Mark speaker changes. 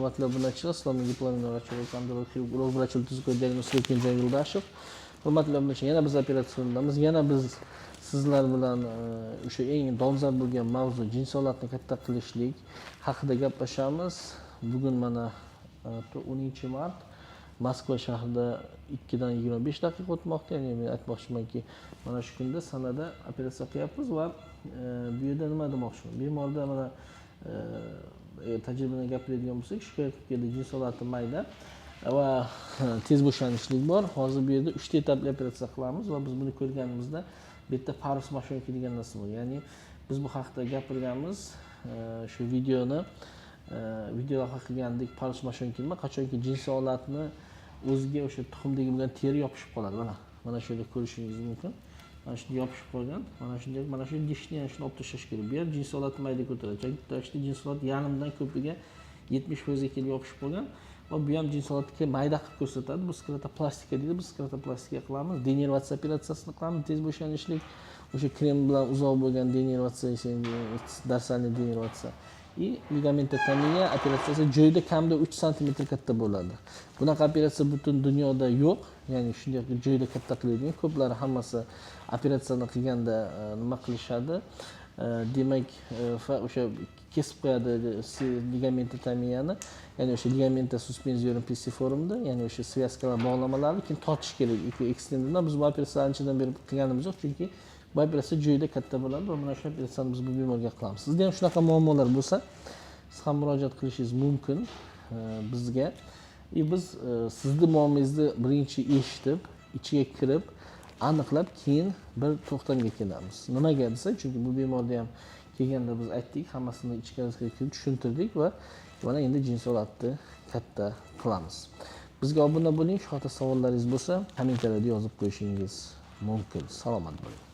Speaker 1: Hurmatli obunachilar, sizlar bilan дипломный врач, уролог, врач ультразвуковой диагностика Erkinjon Yo'ldashev. Hurmatli obunachilar, yana biz операционный damiz. Yana biz sizlar bilan o'sha eng dolzarb bo'lgan mavzu, jinsiy olatni katta qilishlik haqida gaplashamiz. Bugun mana 10-mart, Moskva shahrida 2dan 25 daqiqa o'tmoqda. Ya'ni men aytmoqchimanki, mana shu kunda, sanada operatsiya qilyapmiz va bu yerda nima demoqchiman? Bemorda mana tajribadan gapiradigan bo'lsak, shikoyat qilib keldi, jinsiy olati mayda va tez bo'shanishlik bor. Hozir bu yerda uchta etapli operatsiya qilamiz va biz buni ko'rganimizda bu yerda парус мошонки degan narsa bor. Ya'ni biz bu haqida gapirganmiz, shu videoni video lavha qilgandik. Парус мошонки nima? Qachonki jinsiy olatni o'ziga o'sha tuxumdagi bo'lgan teri yopishib qoladi. Mana shu yerda ko'rishingiz mumkin. Mana shunday yopishib qolgan. Mana shunday, mana shu dishni yana shuni olib tashlash kerak. Bu ham jinsiy olatni mayda ko'taradi. Chunki jinsiy olat yarimdan ko'piga, 70%ga kelib yopishib qolgan va bu ham jinsiy olatni mayda qilib ko'rsatadi. Bu sklerotoplastika deydi. Biz sklerotoplastika qilamiz, denervatsiya operatsiyasini qilamiz, tez bo'shanishlik, o'sha krem bilan uzoq bo'lgan denervatsiya, дорсальный denervatsiya и ligamentotomiya operatsiyasi. Joyida kamida 3 santimetr katta bo'ladi. Bunaqa operatsiya butun dunyoda yo'q, ya'ni shunday joyida katta qiladigan. Ko'plari hammasi operatsiyani qilganda nima qilishadi? Demak, o'sha kesib qo'yadi ligamentotomiyani, ya'ni o'sha ligamenta suspensorum pisiformda, ya'ni o'sha связка lar, bog'lamalarni keyin tortish kerak. Экстенд dan biz bu operatsiyani anchadan beri qilganimiz yo'q, chunki bu operatsiya joyida katta bo'ladi va mana shu operatsiyani biz bu bemorga qilamiz. Sizda ham shunaqa muammolar bo'lsa, siz ham murojaat qilishingiz mumkin bizga и biz sizni muammongizni birinchi eshitib, ichiga kirib, aniqlab, keyin bir to'xtamga kelamiz. Nimaga desa, chunki bu bemorda ham kelganda biz aytdik, hammasini ichkarisiga kirib tushuntirdik va mana endi jinsiy olatni katta qilamiz. Bizga obuna bo'ling. Shu haqda savollaringiz bo'lsa, kommentariyada yozib qo'yishingiz mumkin. Salomat bo'ling.